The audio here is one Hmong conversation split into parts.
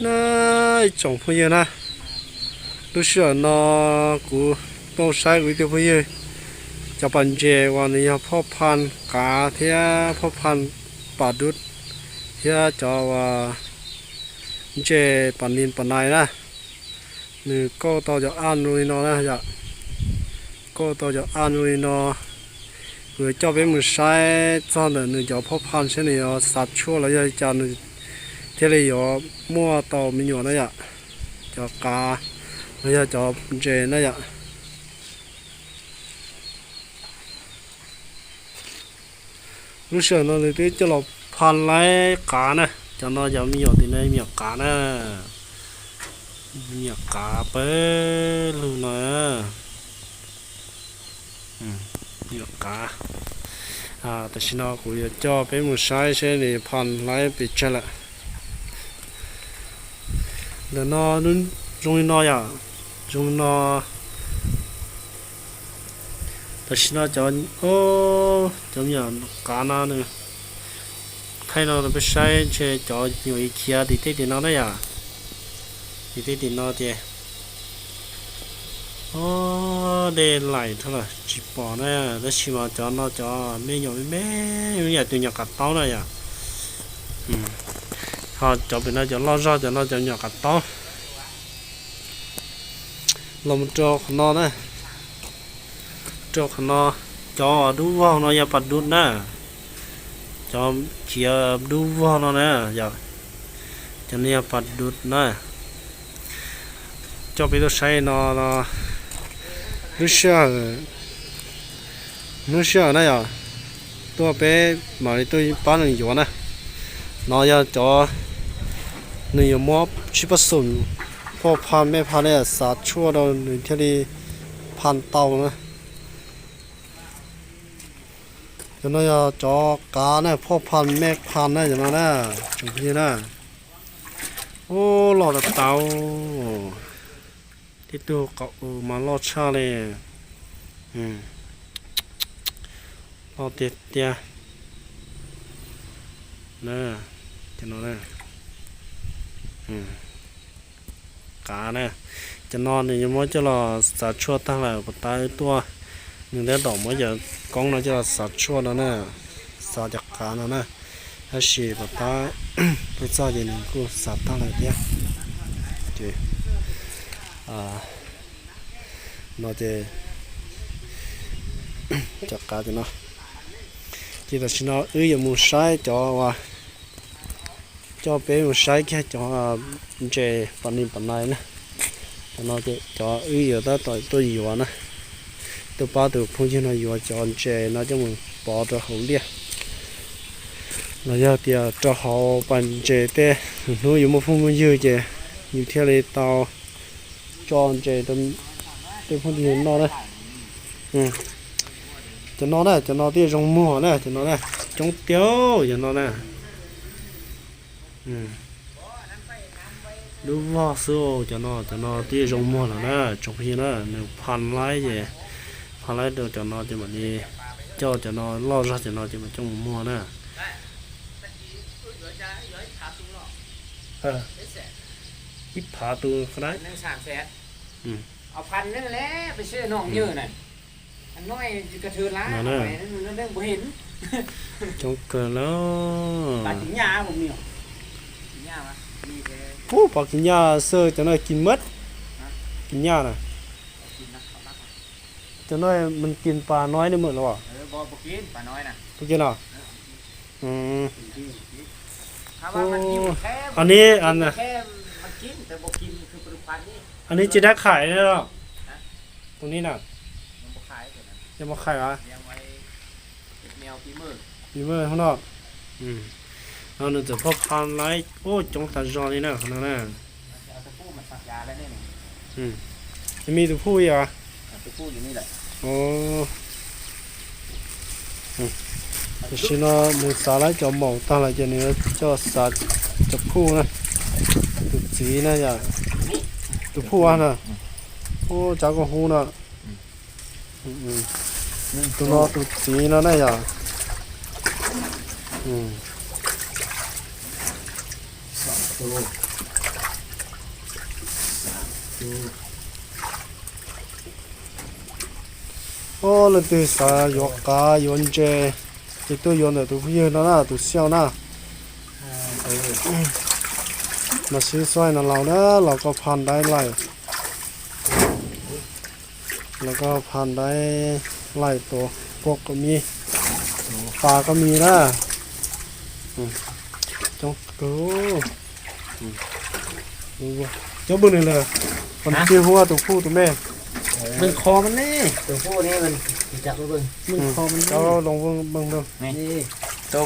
Na, ib tsoom phooj ywg na, lub sij hawm no kuv tuaj saib kuv ib tug phooj ywg cov pas ntses uas nws yog phoj phan qav thiab phoj phan pas dub thiab cov uas ntses pas nis pas nais na. Nws kauj tau cov aj zoo li no na yom. Kauj tau cov aj zoo li no, kuv yuav coj peb mus saib txog ntawm nws cov phoj phan seb nws yuav xav tshuaj los yog li cas nws thiaj li yuav muaj tau me nyuam na yom. Cov qav los yog cov ntses na yom. Lub sij hawm no nws twb coj los phan laib qav na. Cov no cov me nyuam tim no me nyuam qav na. Me nyuam qav pawg lug no. Me nyuam qav. Tam sim no kuv yuav coj peb mus saib seb nws phan laib pes tsawg lawm. Ntawm no zoo li no yom, zoo li no. Tam sim no cov, cov me nyuam qav no nws thaij no rau peb saib ntshe cov me nyuam khiav tim tej tim no na yom. Tim tej tim no ces, o, dej laim dhau lawm tsis pom na, tab sis mas cov no cov me nyuam me me yam tus nyuam qav taub na yom. Ho cov pem no cov loj zog cov no cov nyuam qav taub. Los mus rau qhov no na, rau qhov no, cov dub vog no yog pas dub na, cov khiav dub vog no na yom, cov no yog pas dub na. Coj peb tuaj saib no, lub sij hawm, lub sij hawm na yom, tuaj peb mam li tuaj pab nws yuav na. No yog cov nws yuav muab tsib pab xum phoj phan mej phan ne, xav tshuaj rau nws thiaj li phan tau na. Cov no yog cov qav na, phoj phan mej phan na, cov no na, tsoom phooj ywg na. Ub, loj tas tas. Tej tug qau mas loj tshaj li. Loj tiag tiag. Cov no, qav na, cov no nws yuav muab coj los xav tshuaj tag lawm, puas tab wb tuaj nws tab tom muab cov koob no coj los xav tshuaj no na, xav cov qav no na. Tab sis puas tab tuaj txog ces nws kuj xav tag lawm thiab. Ces no ces cov qav cov no, ces tam sim no wb yuav mus saib cov uas, coj peb mus saib kiag cov ntses pas nis pas nais na. Cov no ces cov wb yuav tab tom tuaj yuav na, tuaj pab tus phooj ywg no yuav cov ntses no coj mus pov rau hauv liaj los yog tias rau hauv pas ntses tej. Hnub yus muaj phooj muaj ywg ces yus thiaj li tau tso ntses rau tej phooj ywg noj na. Cov no na, cov no twb zoo muag na, cov no na, coob tiag cov no na. Dub vog xwb cov no, cov no twb zoo muag lawm na, tsoom phooj ywg na, nws pha laib ces, pha laib rau cov no ces mam li coj cov no loj zog cov no ces mam coj mus muag na. Ib phav tus qhov dab. No na, coob kawg lawm. Ub, pom kis nyaj xwb cov no kis mab, kis nyaj na. Cov no mas kis pas no ne mawm los? Pom kis no? Ub, a ne, a ne tsis dab khais na los? Tus ni na, yog mos khais los? Pis maj hoob no. No nws txawm phoj pha laib, ub, coob tas zog li na qhov no na. Me tus phuj yog? Tam sim no nws xav laib cov maum tag lawm ces nws coj xav cov phuj na. Tus txiv na yom, tus phuj na, ub, tsav koj hu no. Tus no tus txiv no na yom. Ob, leej twg xav yuav qav yuav ntses ces tuaj yuav ntawm tus phooj ywg no na, tus Xiaj na. Mas sib xaib no laus na, los koj pha daiv laim, los koj pha daiv laim tuav puab kom mi, pas kom mi na. Coob kawg. Coob npaum li lawm. Koj tsis hu tus phuj tus me? Tus phuj ne, tus phuj ne, tus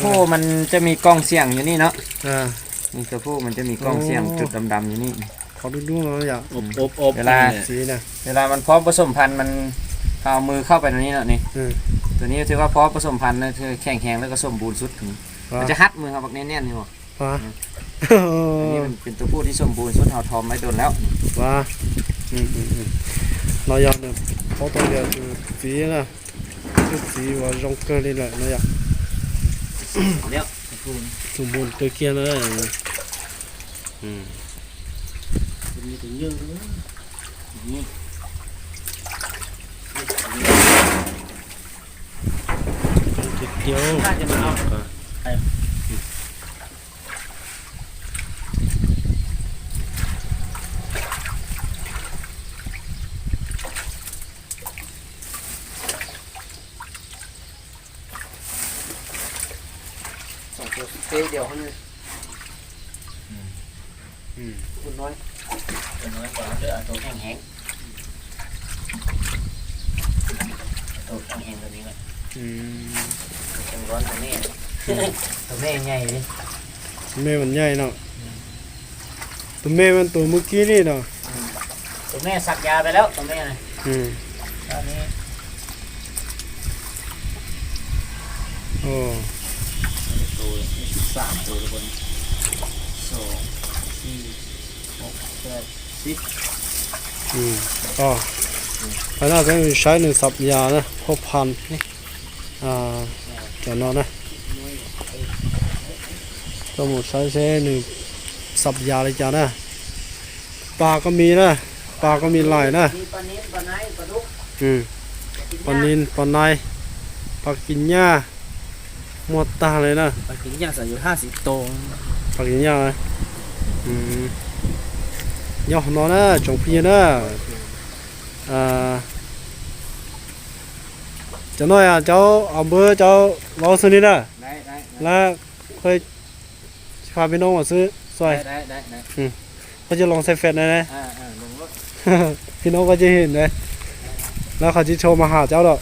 phuj มันจะมีกล้องเสียงอยู่นี่เนาะ ตัวผู้มันจะมีกล้องเสียงจุดดำๆอยู่นี่ Qhov dub dub no yom. เวลา เวลามันพร้อมผสมพันธุ์มันเอามือเข้าไปตรงนี้เนาะนี่ ตัวนี้ถือว่าพร้อมผสมพันธุ์นะ คือแข็งแรงแล้วก็สมบูรณ์สุด มันจะฮัดมือเขาแบบแน่นๆอยู่ อันนี้มันเป็นตัวผู้ที่สมบูรณ์สุด เขาทอมไว้โดนแล้ว Los yog nws paub tau tias tus txiv na, tus txiv uas zoo kawg li lawm no yom. Tus npun kawg kiag na. Tus me mas nyaij no. Tus me mas tus muaj kib li no. Tus me xav ya peb lawm tus me. Qhov no peb saib nws xav ya na, phauj phan cov no na. Koj mus saib seb nws xav ya li cas na. Pas koj mi na, pas koj mi laim na. Pas nis pas nais, pas kis nyaj, muaj tag li na. Pas kis nyaj. Nyob hauv no na tsoom phooj ywg na. Cov no yog cov npawg cov laus xwb li na. Lawv qhia peb nov xwb xwb. Koj cia loos xaim fem na. Peb nov koj cia na. Lawv qhov tsis tshua mas ham cov lawm.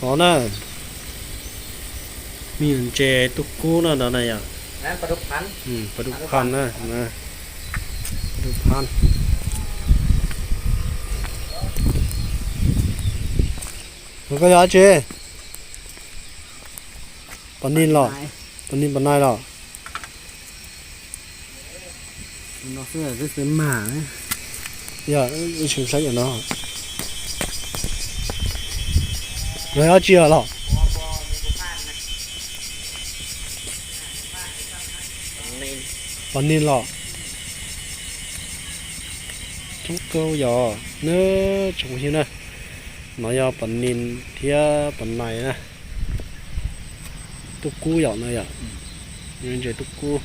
Ov na, me nyuam ntses tub kub no na yom. Pas dub phan na, pas dub phan. Koj yog dab tsi? Pas nis los? Pas nis pas nais los? Yog, saib no. Los dab tsi los? Pas nis los? Coob kawg yog na tsoom phooj ywg na. No yog pas nis thiab pas nais na. Tub kub yom no yom. Ntses tub kub,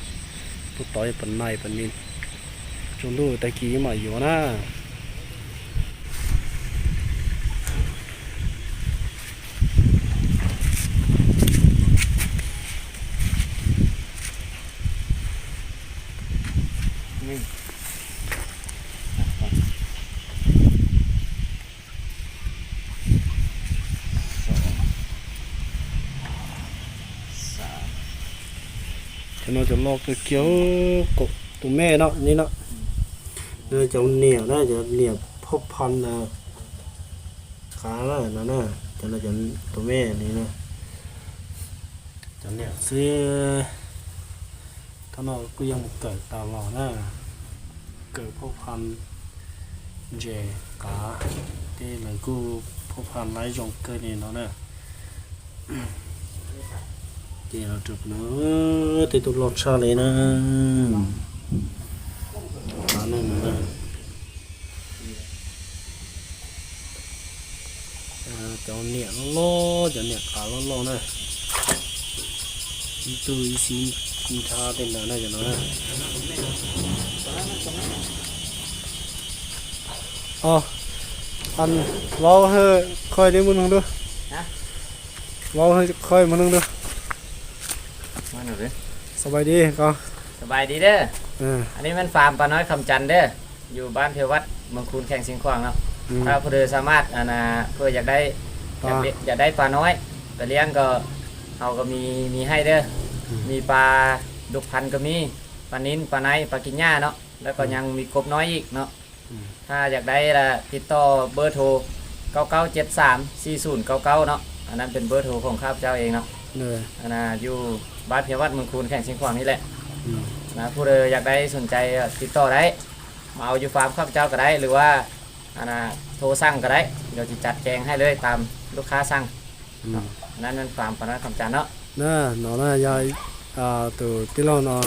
puag tod yog pas nais pas nis. Tsaus ntuj tag kis mam yuav na. Cov no cov loj kawg kiag, tus me no ni no. Cov niam na, cov niam phauj phan qav na no na, cov no cov tus me ni na. Cov niam xwb. Thaum no kuj yog mus kawm tas los na, kawm phauj phan ntses qav, tej lawv kuj phauj phan laib zoo kawg li no na. Ces los rau no, tej tug loj tshaj li na. Qav no na. Cov niam loj loj, cov niam qav loj loj na. Ib tug ib xib nrhab tej ntawd na cov no na. Os, an, vauv hawj qhoj li mus neeg lub. Vauv hawj qhoj mus neeg lub. ສະບາຍດີ ສະບາຍດີເດີ. ອັນນີ້ແມ່ນຟາມປານ້ອຍຄຳຈັນເດີ ຢູ່ບ້ານເພວັດ ເມືອງຄູນ ແຂວງຊຽງຂວາງເນາະ. ຖ້າຜູ້ໃດສາມາດ ອັນນ່າ ເພື່ອຢາກໄດ້ ຢາກໄດ້ປານ້ອຍໄປລ້ຽງກໍ ເຮົາກໍມີ ມີໃຫ້ເດີ. ມີປາດຸກພັນກໍມີ ປານິນ ປາໄນ ປາກິນຫຍ້າເນາະ ແລ້ວກໍຍັງມີກົບນ້ອຍອີກເນາະ. ຖ້າຢາກໄດ້ລະຕິດຕໍ່ເບີໂທ ເກົ້າເກົ້າເຈັດສາມ ສີ່ສູນເກົ້າເກົ້າເນາະ. ອັນນັ້ນເປັນເບີໂທຂອງຂ້າພະເຈົ້າເອງເນາະ. ອັນນ່າ ຢູ່ບ້ານເພວັດ ເມືອງຄູນ ແຂວງຊຽງຂວາງນີ້ແຫຼະ. ອັນນ່າ ຜູ້ໃດຢາກໄດ້ສົນໃຈກໍຕິດຕໍ່ໄດ້ ມາເອົາຢູ່ຟາມຂ້າພະເຈົ້າກໍໄດ້ ຫຼືວ່າ ອັນນ່າ ໂທສັ່ງກໍໄດ້ ດຽວຊິຈັດແຈງໃຫ້ເລີຍຕາມລູກຄ້າສັ່ງ. ອັນນັ້ນແມ່ນຟາມປານ້ອຍຄຳຈັນເນາະ. ນະ ນອນນະ ຍາ ອາ ຕູ ຕິດລອດນອນ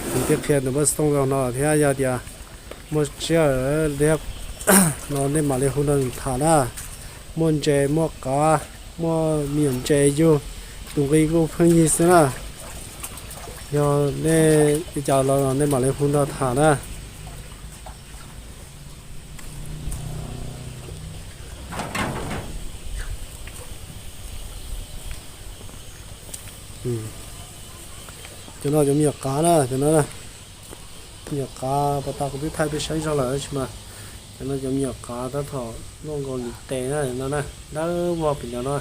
ເປັນເປັກເພຍເນາະ ເບີສະຕົງລອນນອນ ທຽບຍາດຽ muaj tsiab liab no nej mam li hu rau tham na. Muaj ntses muaj qav, muaj me nyuam ntses yug, tus nqi kuj pheej yig xwb na. Yog nej li cas los nej mam li hu rau tham na. Cov no cov me nyuam qav na, cov no me nyuam qav pas tas kuv twb thaij peb saib zog lawm tab sis mas cov no cov me nyuam qav tab tom luaj nkaus lwm tes na, cov no na, dawb vog pem cov no.